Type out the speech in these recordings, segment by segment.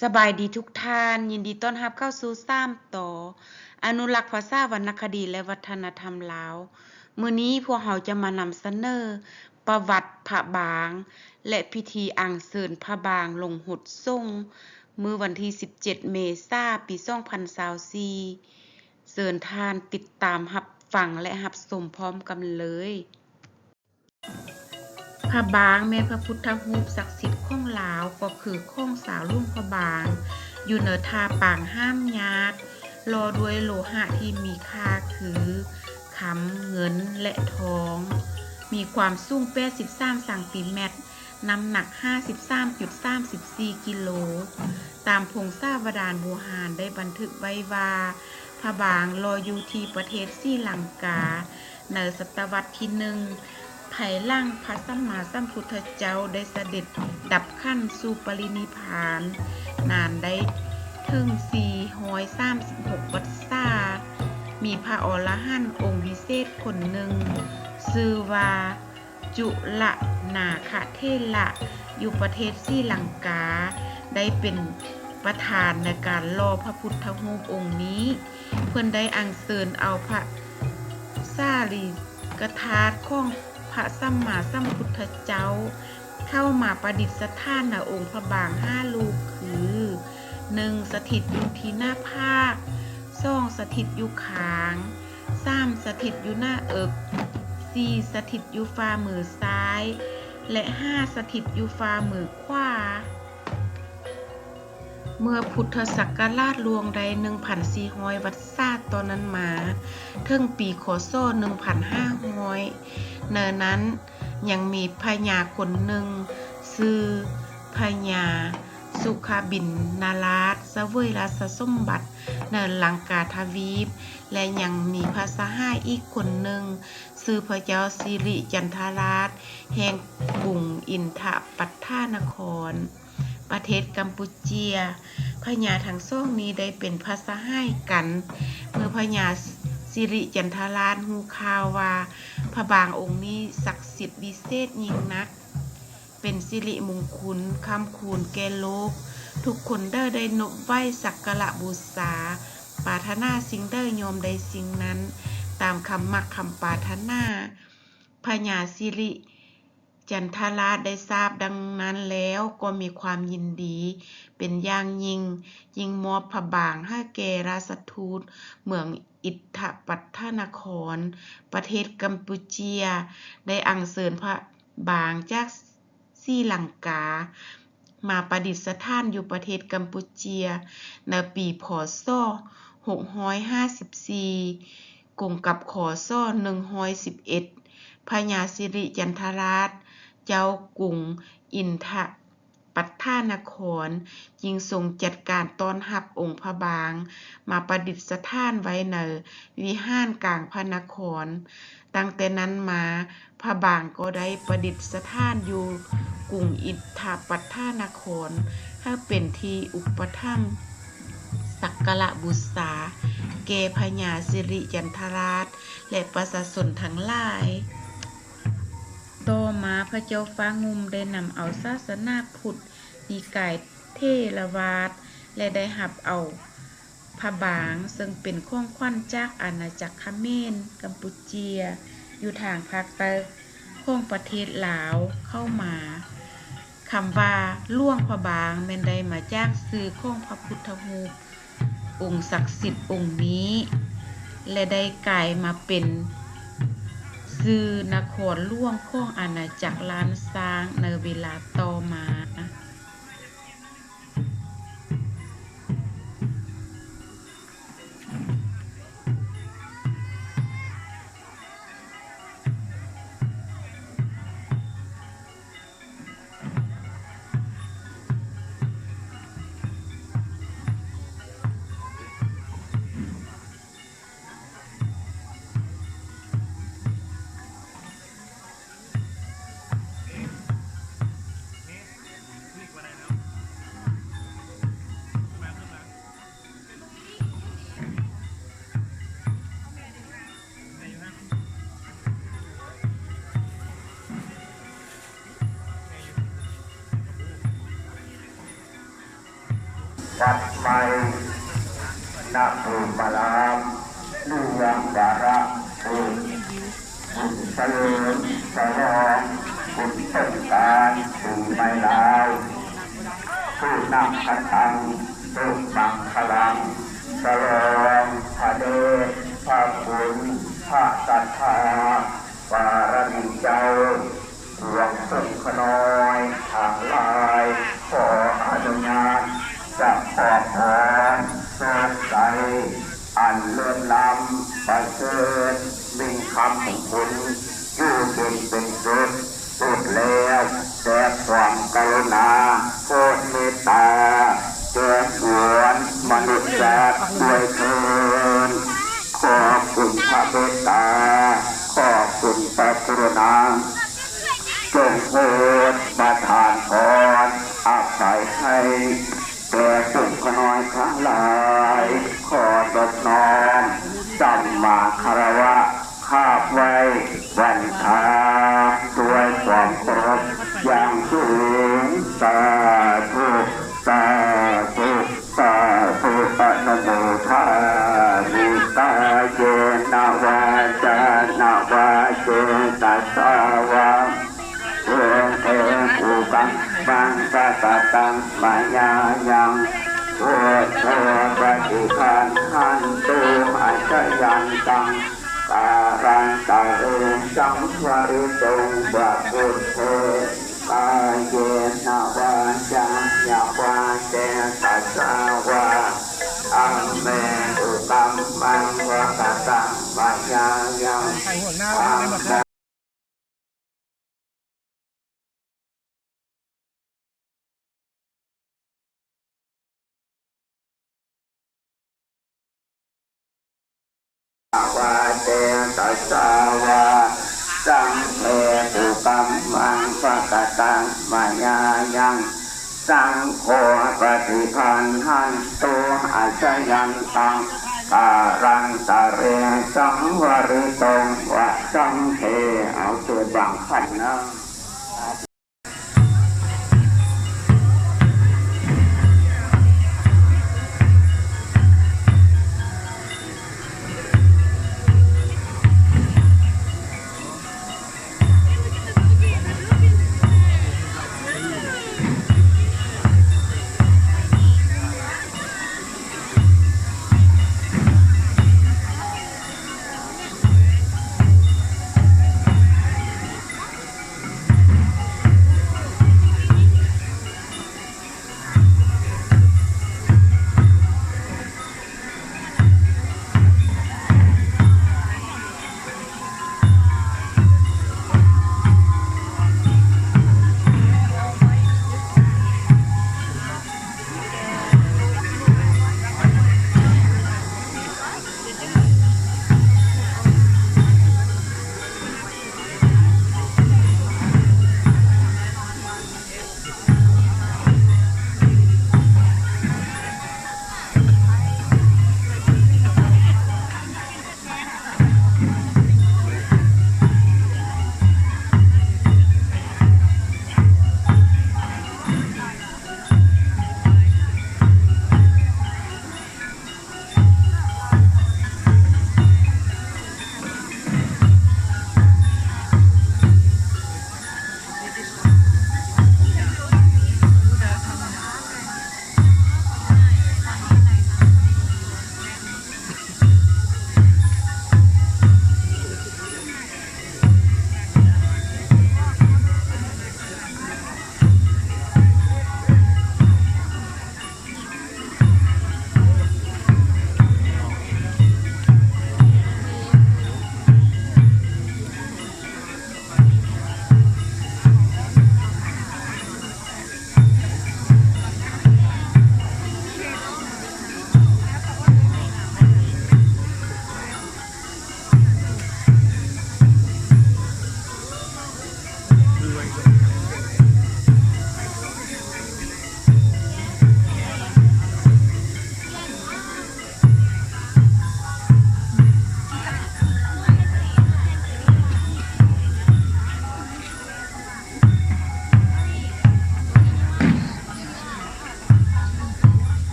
ສະບາຍດີທຸກທ່ານ, ຍິນດີຕ້ອນຮັບເຂົ້າສູ່ສາມຕໍ່ ອະນຸລັກພາສາ, ວັນນະຄະດີ ແລະ ວັດທະນະທຳລາວ. ມື້ນີ້ພວກເຮົາຈະມານຳສະເໜີປະຫວັດພະບາງ ແລະ ພິທີອັນເຊີນພະບາງລົງຫົດສົງ ມື້ວັນທີສິບເຈັດ ເມສາ ປີສອງພັນຊາວສີ່. ເຊີນທ່ານຕິດຕາມຮັບຟັງ ແລະ ຮັບຊົມພ້ອມກັນເລີຍ. ພະບາງແມ່ນພະພຸດທະຮູບສັກສິດຂອງລາວ, ກໍຄືຂອງຊາວຫຼວງພະບາງ, ຢູ່ເນີທ່າປາງຫ້າມຍາດ, ຫຼໍ່ດ້ວຍໂລຫະທີ່ມີຄ່າຄືຄຳ, ເງິນ ແລະ ທອງ, ມີຄວາມສູງແປດສິບສາມຊັງຕີແມັດ, ນ້ຳໜັກຫ້າສິບສາມຈຸດສາມສິບສີ່ກິໂລ. ຕາມພົງສາວະດານບູຮານໄດ້ບັນທຶກໄວ້ວ່າ ພະບາງຫຼໍ່ຢູ່ທີ່ປະເທດສີລັງກາ ໃນສະຕະວັດທີໜຶ່ງ ພາຍຫຼັງພະສຳມາສຳພຸດທະເຈົ້າໄດ້ສະເດັດດັບຂັນສູ່ປະລິນິພານ, ນານໄດ້ເຖິງສີ່ຮ້ອຍສາມສິບຫົກວັດສາ. ມີພະອໍລະຫັນອົງວິເສດຄົນໜຶ່ງ ຊື່ວ່າ ຈຸລະນາຄະເຖລະ ຢູ່ປະເທດສີລັງກາ ໄດ້ເປັນປະທານໃນການຫຼໍ່ພະພຸດທະຮູບອົງນີ້. ເພິ່ນໄດ້ອັນເຊີນເອົາພະສາລີກະທາດຂອງພະສຳມາສຳພຸດທະເຈົ້າ ເຂົ້າມາປະດິດສະຖານໃນອົງພະບາງຫ້າລູກ ຄື ໜຶ່ງ ສະຖິດຢູ່ທີ່ໜ້າຜາກ, ສອງ ສະຖິດຢູ່ຄາງ, ສາມ ສະຖິດຢູ່ໜ້າເອິກ, ສີ່ ສະຖິດຢູ່ຝ່າມືຊ້າຍ ແລະ ຫ້າ ສະຖິດຢູ່ຝ່າມືຂວາ. ເມື່ອພຸດທະສັກກະລາດລ່ວງໄດ້ໜຶ່ງພັນສີ່ຮ້ອຍວັດສາຕອນນັ້ນມາ ເຖິງປີ ຄ.ສ. ໜຶ່ງພັນຫ້າຮ້ອຍ ໃນນັ້ນຍັງມີພະຍາຄົນໜຶ່ງ ຊື່ພະຍາສຸຂະບິນນະລາດ ສະເຫວີຍລາຊະສົມບັດໃນລັງກາທະວີບ ແລະ ຍັງມີພະສະຫາຍອີກຄົນໜຶ່ງ ຊື່ພະເຈົ້າສິລິຈັນທະລາດ ແຫ່ງກຸງອິນທະປັດຖານະຄອນ ປະເທດກຳປູເຈຍ. ພະຍາທັງສອງນີ້ໄດ້ເປັນພະສະຫາຍກັນ. ເມື່ອພະຍາສິລິຈັນທະລາດຮູ້ຂ່າວວ່າ ພະບາງອົງນີ້ສັກສິດວິເສດຍິ່ງນັກ, ເປັນສິລິມຸງຄຸນຄ້ຳຄູນແກ່ໂລກ, ທຸກຄົນເດີໄດ້ນົບໄຫວ້ສັກກາລະບູຊາ, ປາດຖະໜາສິ່ງໃດຍ່ອມໄດ້ສິ່ງນັ້ນ ຕາມຄຳມັກຄຳປາດຖະໜາ. ພະຍາສິລິຈັນທະລາດໄດ້ຊາບດັ່ງນັ້ນແລ້ວ ກໍມີຄວາມຍິນດີເປັນຢ່າງຍິ່ງ, ຈຶ່ງມອບພະບາງໃຫ້ແກ່ລາຊະທູດເມືອງອິດທະປັດຖານະຄອນ ປະເທດກຳປູເຈຍ ໄດ້ອັນເຊີນພະບາງຈາກ ສີລັງກາ ມາປະດິດສະຖານຢູ່ປະເທດກຳປູເຈຍ ໃນປີ ພ.ສ. ຫົກຮ້ອຍຫ້າສິບສີ່ ກົງກັບ ຄ.ສ. ໜຶ່ງຮ້ອຍສິບເອັດ ພະຍາສິລິຈັນທະລາດ ເຈົ້າກຸງອິນທະປັດຖານະຄອນ ຈຶ່ງຊົງຈັດການຕ້ອນຮັບອົງພະບາງ ມາປະດິດສະຖານໄວ້ໃນວິຫານກາງພະນະຄອນ. ຕັ້ງແຕ່ນັ້ນມາ ພະບາງກໍໄດ້ປະດິດສະຖານຢູ່ກຸງອິດທະປັດຖານະຄອນ ໃຫ້ເປັນທີ່ອຸປະຖຳສັກກາລະບູຊາແກ່ພະຍາສິລິຈັນທະລາດ ແລະ ປະຊາຊົນທັງຫຼາຍ. ຕໍ່ມາ ພະເຈົ້າຟ້າງຸ່ມໄດ້ນຳເອົາສາສະໜາພຸດນິກາຍເຖລະວາດ ແລະ ໄດ້ຮັບເອົາ ພະບາງ ເຊິ່ງເປັນຂອງຂວັນຈາກອານາຈັກຂະເໝນ ກຳປູເຈຍ ຢູ່ທາງພາກໃຕ້ຂອງປະເທດລາວເຂົ້າມາ. ຄຳວ່າຫຼວງພະບາງ ແມ່ນໄດ້ມາຈາກຊື່ຂອງພະພຸດທະຮູບອົງສັກສິດອົງນີ້ ແລະ ໄດ້ກາຍມາເປັນຊື່ນະຄອນຫຼວງຂອງອານາຈັກລ້ານຊ້າງໃນເວລາຕໍ່ມາ. ວັດໃໝ່ນະພູມາລາມ ເນື່ອງວາລະບຸນ ບຸນສະເຫຼີມສະຫຼອງບຸນສົງການປີໃໝ່ລາວ ສຸນັກຂັດຕັງ ສຸມັງຄະລັງ ສະຫຼອງພະເດດພະຄຸນ ພະສັດທາ ບາລະມີເຈົ້າ ພວກສົງຂະນ້ອຍທັງຫຼາຍ ຂໍອະນຸຍາດສະເພາະພອນໂຊກໄຊ ອັນເລີດລ້ຳປະເສີດ ມີຄຳມຸງຄຸນ ຢູ່ເຢັນເປັນສຸກ ສຸດແລ້ວແຕ່ຄວາມກະລຸນາ ໂປດເມດຕາ ແກ່ມວນມະນຸດຊາດດ້ວຍເທີ້ນ. ຂໍຄຸນພະເມດຕາ ຂໍຄຸນພະກະລຸນາ ຈົ່ງໂປດປະທານພອນອະໄພໃຫ້ ແກ່ສົງຂະນ້ອຍທັງຫຼາຍ ຂໍນົບນ້ອມສຳມາຄາລະວະ ຂາບໄຫວ້ວັນທາ ດ້ວຍຄວາມເຄົາລົບຢ່າງສູງ. ສາທຸ ສາທຸ ສາທຸ ອະນຸໂມທາມິ ກາເຍນະວາຈານະວາເຈຕະສາວາ ເອເອ ອຸກຳມັງ ປະກະຕັງ ມະຍາຍັງ ໂອໂທ ປະຕິຄັນຫັນຕຸ ອາຊະຍັນຕັງ ກາລັນຕະເອ ສັງວະລິຕຸງ ວະພຸດເທ ກາເຍນະວາຈາຍະວາເຈຕະສາວາ ທຳເມ ອຸກຳມັງ ປະກະຕັງ ມະຍາຍັງ ທຳເມ ວາເຈຕະສາວາ ສັງເພ ອຸກຳມັງ ປະກະຕັງ ມະຍາຍັງ ສັງໂຄ ປະຕິພັນຫັນຕຸ ອາຊະຍັນຕັງ ກາລັນຕະເອ ສັງວະລິຕຸງ ວະສັງເພ. ເອົາ ເຊີນບາງທ່ານນະ.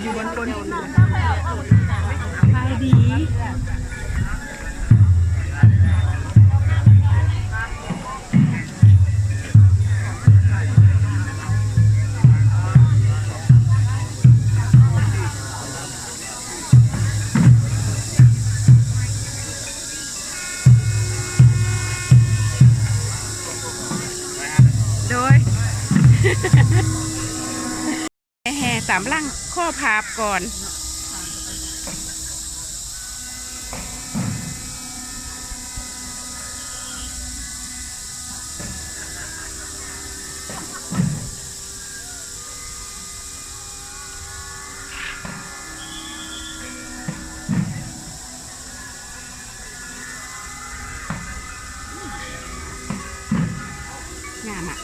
ຢູ່ບົນຕົ້ນ ສະບາຍດີ. ໂດຍ ແຫ່ຕາມຫຼັງ ຂໍພາບກ່ອນ. ງາມອະ.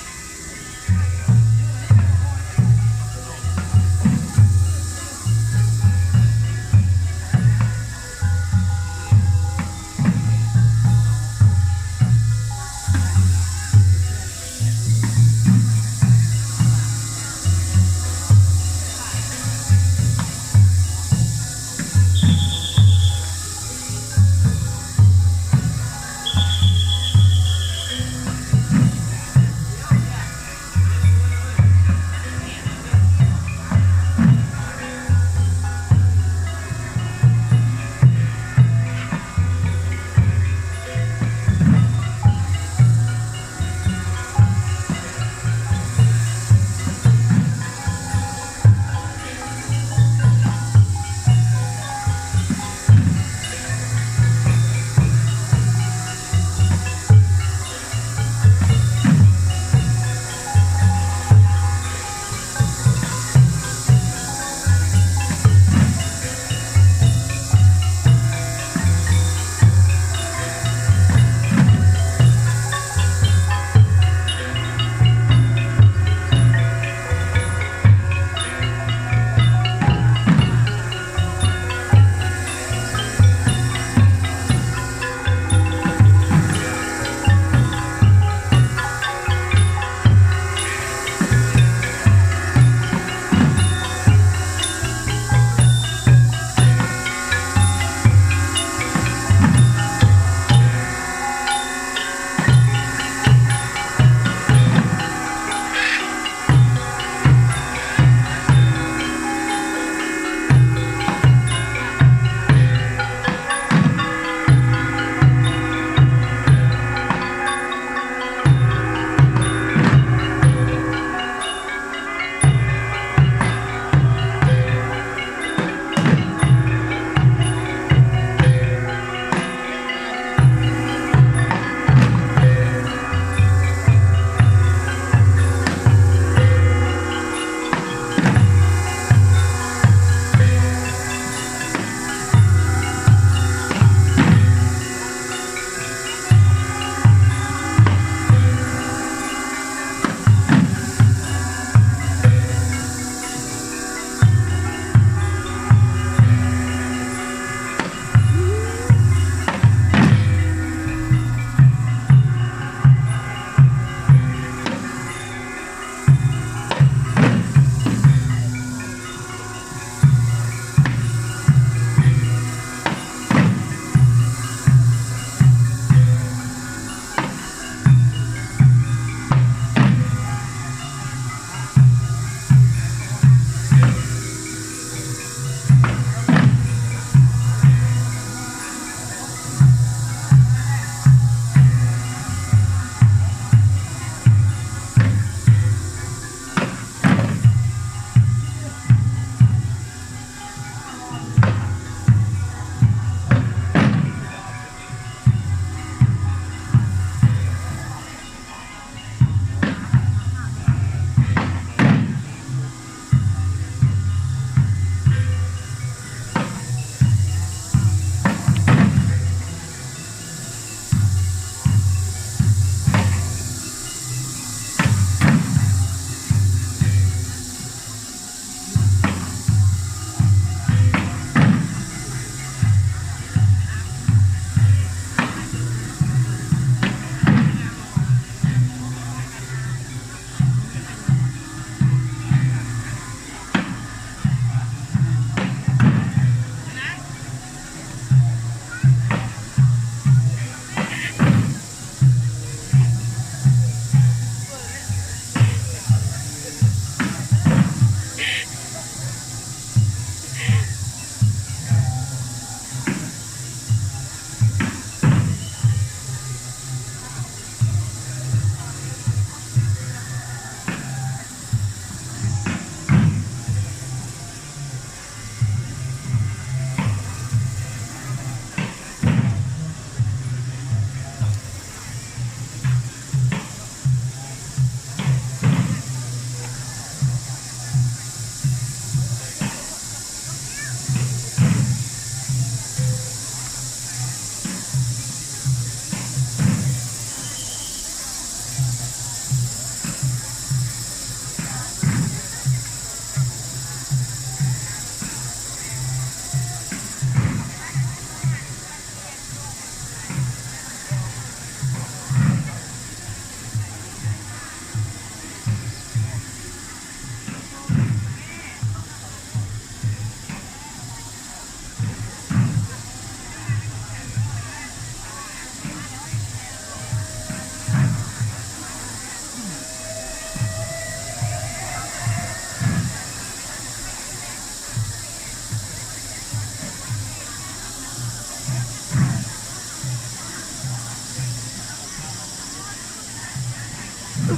อ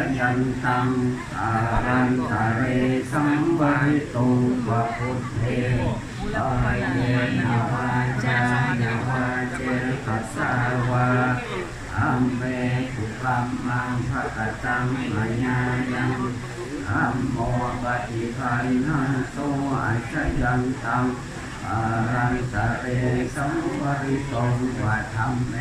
ายันตัง กาลันตะเร สังวริตุง วะพุทเท กาเยนะ วาจานะ วาเจตสา วา ธัมเม กุกัมมัง ปะกะตัง มะยายัง ธัมโม ปะฏิคันหันตุ อายันตัง กาลันตะเร สังวริตุง วะธัมเม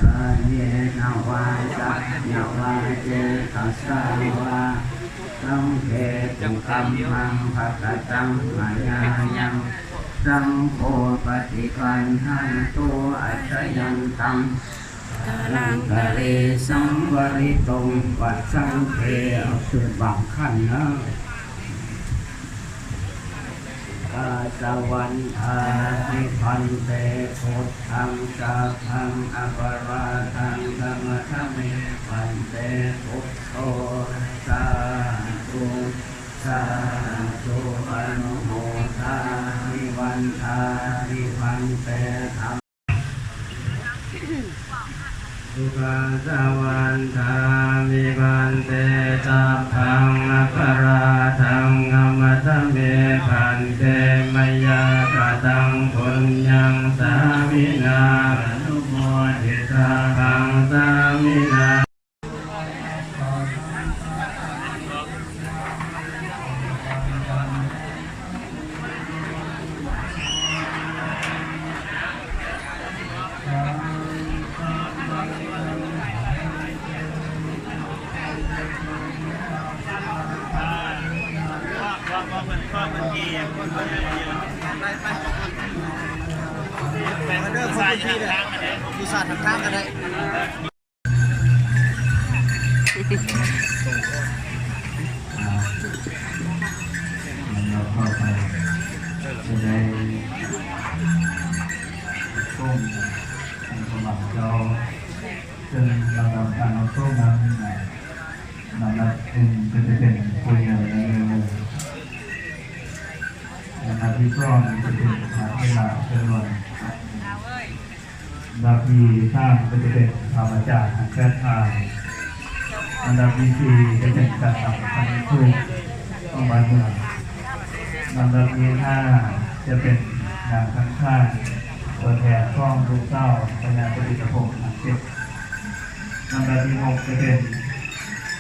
กาเยนะ วาจานะ วาเจตสา วา สังเฆ กุกัมมัง ปะกะตัง มะยายัง ธัมโม ปะฏิคันหันตุ อายันตัง กาลันตะเร สังวริตุง วะธัมเม เอาคืนบางขั้นนะ กาสะวันทานิ ภันเต พุทธัง สัพพัง อปะราทัง ขะมะทะเม ภันเต พุทโธ สาธุ สาธุ อนุโมทานิ วันทานิ ภันเต ธัม สุขะสะวันทานิ ภันเต สัพพัง อปะราทัง ขะมะทะเม ภันเต มะยา กะตัง ปุญญัງ สามินา ອະນຸໂມທິຕາ ພັງ ສາມິນາ. ມາເດີ ຂອບຄຸນພີ່ເດີ ອຸດສ່າຫາທາງກັນໄດ້. ອ່າ ແລ້ວກໍໄປ ຈະໄດ້ຊົມ ອັນ ພະບາດເຈົ້າ ເຊິ່ງລຳດັບການຮັບຊົມນັ້ນ ລຳດັບໜຶ່ງກໍຈະເປັນຜູ້ໃຫຍ່ໃນເລື່ອງ ລຳດັບທີສອງກໍຈະເປັນພະເຖລະຈຳນວນ ລຳດັບທີສາມກໍຈະເປັນພະອາຈານທັງແປດທ່ານ, ລຳດັບທີສີ່ຈະເປັນການນຳຂັ້ນສູງຂອງບ້ານເມືອງ, ລຳດັບທີຫ້າຈະເປັນນາງຄັນຄານ ຕົວແທນຂອງລູກສາວພະຍາປະດິດຕະພົງທັງເຈັດ, ລຳດັບທີຫົກຈະເປັນ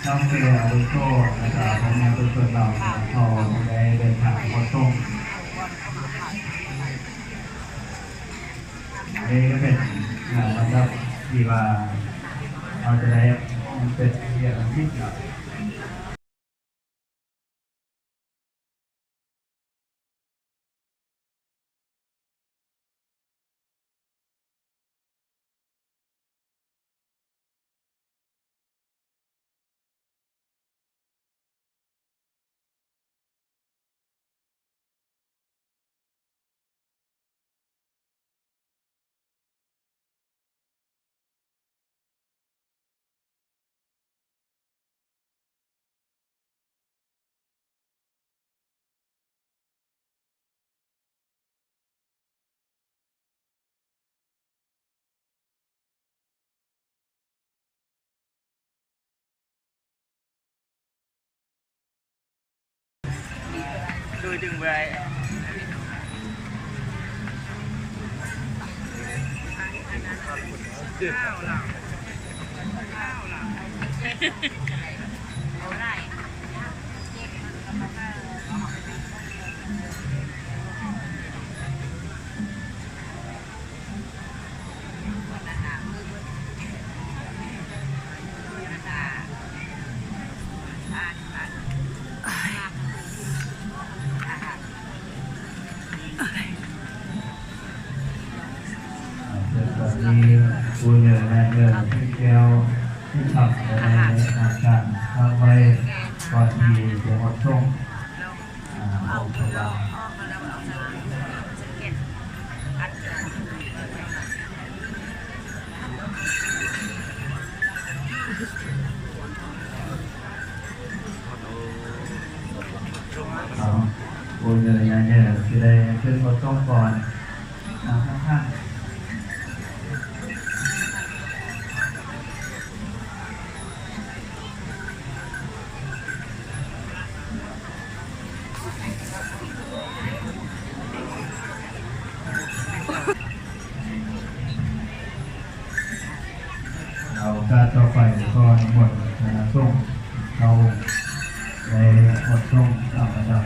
ນ້ອງເປອາວຸໂສ ແລະກະພໍ່ແມ່ປະຊາຊົນລາວ ເຂົາໄດ້ເດີນທາງມາສົ່ງ. ອັນນີ້ກໍເປັນ ອ່າ ລຳດັບທີ່ວ່າເຮົາຈະໄດ້ເປັນວຽກທຳອິດເນາະ. ເຊິ່ງຕອນນີ້ຜູ້ໃຫຍ່ນາຍເມືອງເມືອງແກ້ວ ທີ່ທຳໃນທາງການທາງໄວ້ ກ່ອນທີ່ຈະຮັບສົ່ງ ອ່າ ອົງພະບາດ. ເອົາ ໂອເນີຍາເນີ ຊິໄດ້ຂຶ້ນລົດສົ່ງກ່ອນ ອ່າ ຂ້າງໆ. ແລ້ວການຕໍ່ໄປກໍນິມົນຄະນະສົງເຂົ້າໃນບົດສົງຕາມລຳດັບ.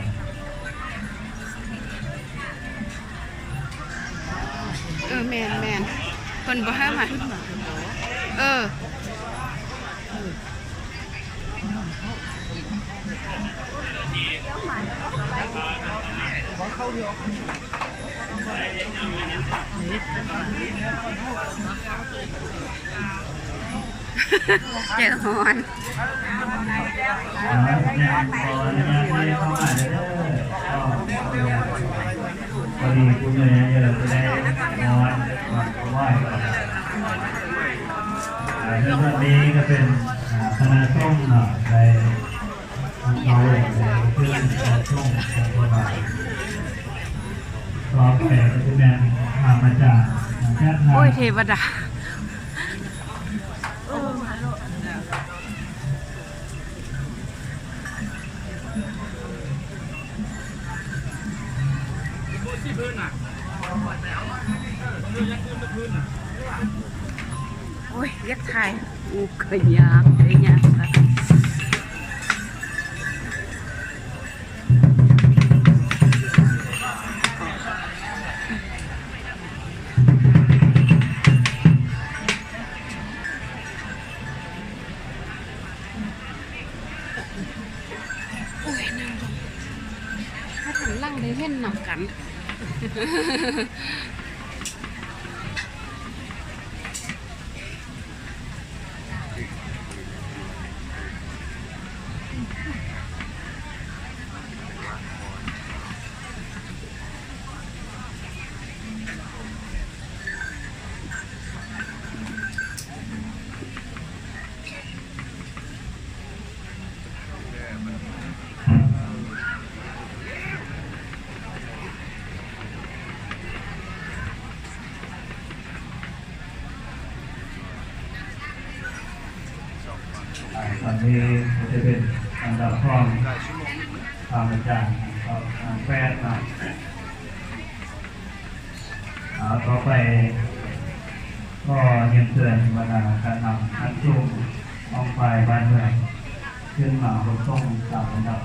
ເອີ ແມ່ນໆ ເພິ່ນບໍ່ໃຫ້ມາ ເອີ. ເຈີຮ້ອນ ຂໍອະນຸຍາດເຂົ້າມາເດີ. ພໍດີຜູ້ໃຫຍ່ເດີ ຈະໄດ້ນອນ ນອນບໍ່ໄຫວ. ເອີ ເຮືອນຫຼັງນີ້ກໍເປັນ ອ່າ ຄະນະສົງເນາະ ໄດ້ ເອົາໄວ້ໃນເຄື່ອງຂອງສົງຂອງພະບາດ. ຕໍ່ໄປກໍຈະແມ່ນພະອາຈານ ໂອ້ຍ ເທວະດາ. ໂອ້ຍ ຢາກຖ່າຍຮູບກໍຍາກເດ້ ຍາກ. ໂອ້ຍ ນັ່ງລົງ. ຫຼັງໄດ້ເຫັນນຳກັນ. ອ່າ ຕອນນີ້ກໍຈະເປັນອັນດັບຂອງທ່ານອາຈານ ແປດເນາະ. ອ່າ ຕໍ່ໄປກໍຮຽນເຊີນບັນດາການນຳຂັ້ນສູງຂອງຝ່າຍບ້ານເມືອງ ຂຶ້ນມາຮັບຊົມຕາມລຳດັບ.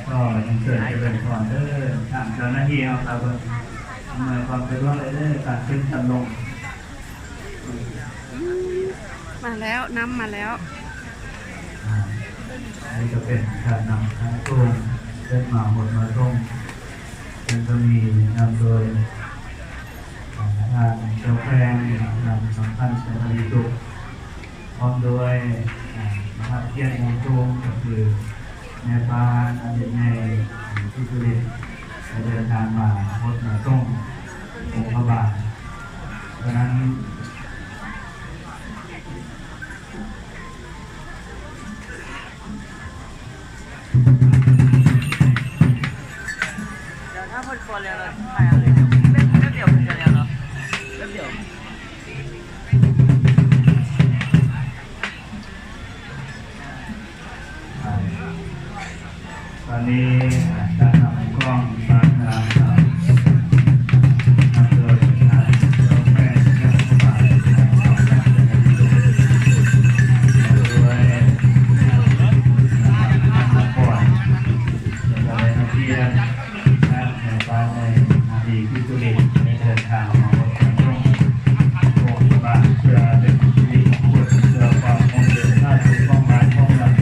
ກໍຮຽນເຊີນຈະເລີນພອນເດີ ທາງເຈົ້າໜ້າທີ່ເຮົາກໍເບິ່ງອຳນວຍຄວາມສະດວກເລີຍເດີ ການຂຶ້ນກັນລົງ. ມາແລ້ວ ນຳມາແລ້ວ. ອ່າ ອັນນີ້ກໍເປັນການນຳຂັ້ນສູງ ເຊິ່ງມາຫົດມາສົ່ງ ເຊິ່ງກໍມີນຳໂດຍ ອ່າ ທ່ານເຈົ້າແຂວງ ທ່ານສຳພັນ ແສງອະລິສຸກ ພ້ອມດ້ວຍ ອ່າ ມະຫາກຽດຢ່າງສູງ ກໍຄື ແມ່ບ້ານອັນເປັນໃຫຍ່ ທີ່ສຸລິດ ໄດ້ເດີນທາງມາຫົດມາສົ່ງອົງພະບາງ. ສະນັ້ນ ດຽວຖ້າເພິ່ນຟ້ອນແລ້ວ ແປັບດຽວເພິ່ນຈະແລ້ວເນາະ ແປັບດຽວ. ຕອນນີ້ ການນຳຂອງບ້ານນາງຄຳ ນຳໂດຍທ່ານເຈົ້າແຂວງ ແຂວງຄຳມ່ວນ ນຳໂດຍ ທ່ານນະຄອນ ແລະ ກໍໄດ້ຮັບກຽດ ທ່ານແມ່ບ້ານໃນນາດີພິສຸລິດ ໄດ້ເດີນທາງມາຮອດບ້ານ ເພື່ອເປັນສິລິມຸງຄຸນ ເພື່ອຄວາມຮົ່ມເຢັນຜາສຸກຂອງບ້ານຂອງເມືອງ.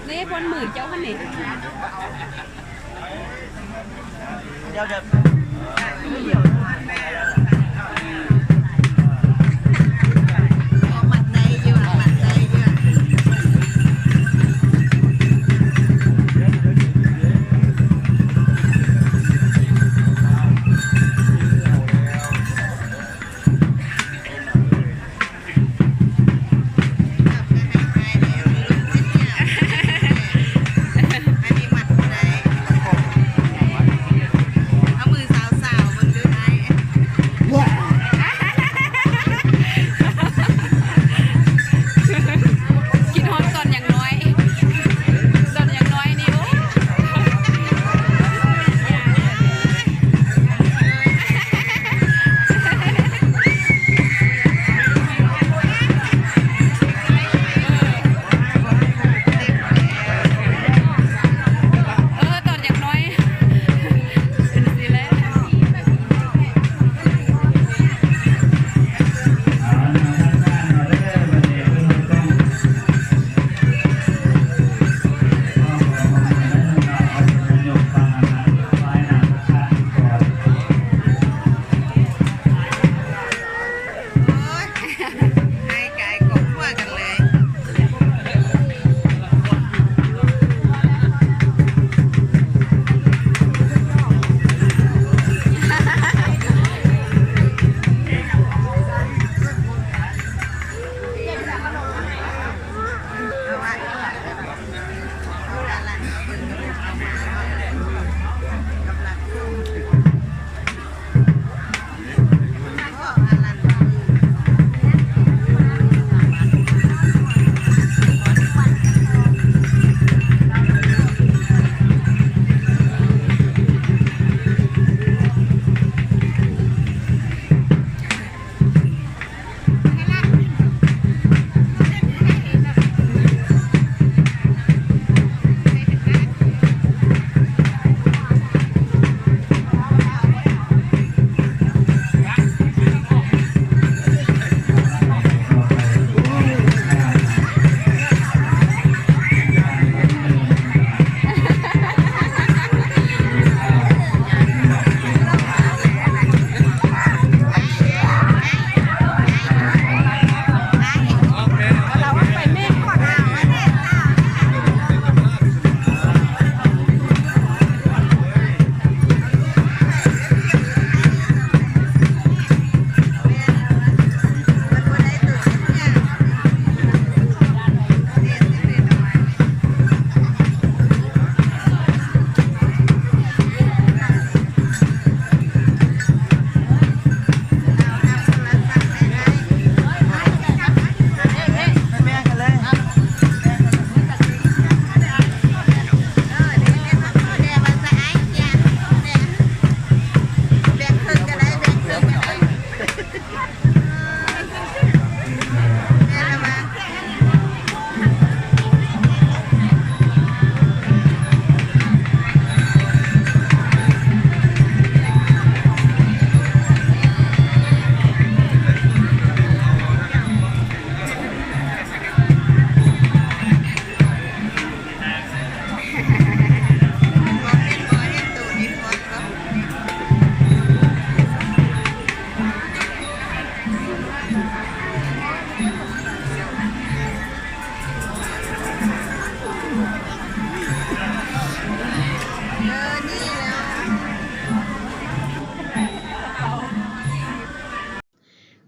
ເດ້ ບ່ອນມືເຈົ້າຫັ້ນເດ້. ຄິດຮອດຕອນຍັງນ້ອຍ ຕອນຍັງນ້ອຍນີ້ ໂອ້. ເອີ ຕອນຍັງນ້ອຍເປັນຈັ່ງຊີ້ແຫຼະ. ໂອ້ຍ ໃຫ້ກາຍຄອບຄົວກັນເລີຍ.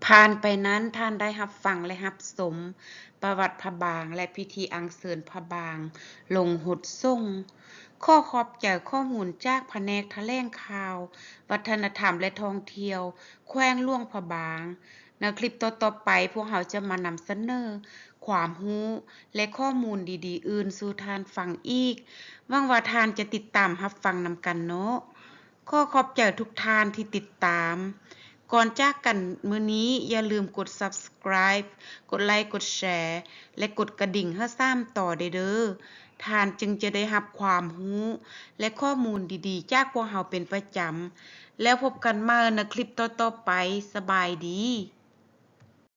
ຜ່ານໄປນັ້ນ ທ່ານໄດ້ຮັບຟັງ ແລະ ຮັບຊົມປະຫວັດພະບາງ ແລະ ພິທີອັນເຊີນພະບາງລົງຫົດສົງ. ຂໍຂອບໃຈຂໍ້ມູນຈາກພະແນກຖະແຫຼງຂ່າວ, ວັດທະນະທຳ ແລະ ທ່ອງທ່ຽວ ແຂວງຫຼວງພະບາງ. ໃນຄລິບຕໍ່ໆໄປ, ພວກເຮົາຈະມານຳສະເໜີຄວາມຮູ້ ແລະ ຂໍ້ມູນດີໆອື່ນສູ່ທ່ານຟັງອີກ. ຫວັງວ່າທ່ານຈະຕິດຕາມຮັບຟັງນຳກັນເນາະ. ຂໍຂອບໃຈທຸກທ່ານທີ່ຕິດຕາມ. ກ່ອນຈາກກັນມື້ນີ້, ຢ່າລືມກົດ Subscribe ກົດໄລ, ກົດແຊ ແລະ ກົດກະດິ່ງໃຫ້ສາມຕໍ່ໄດ້ເດີ້. ທ່ານຈຶ່ງຈະໄດ້ຮັບຄວາມຮູ້ ແລະ ຂໍ້ມູນດີໆຈາກພວກເຮົາເປັນປະຈຳ. ແລ້ວພົບກັນໃໝ່ໃນຄລິບຕໍ່ໆໄປ. ສະບາຍດີ.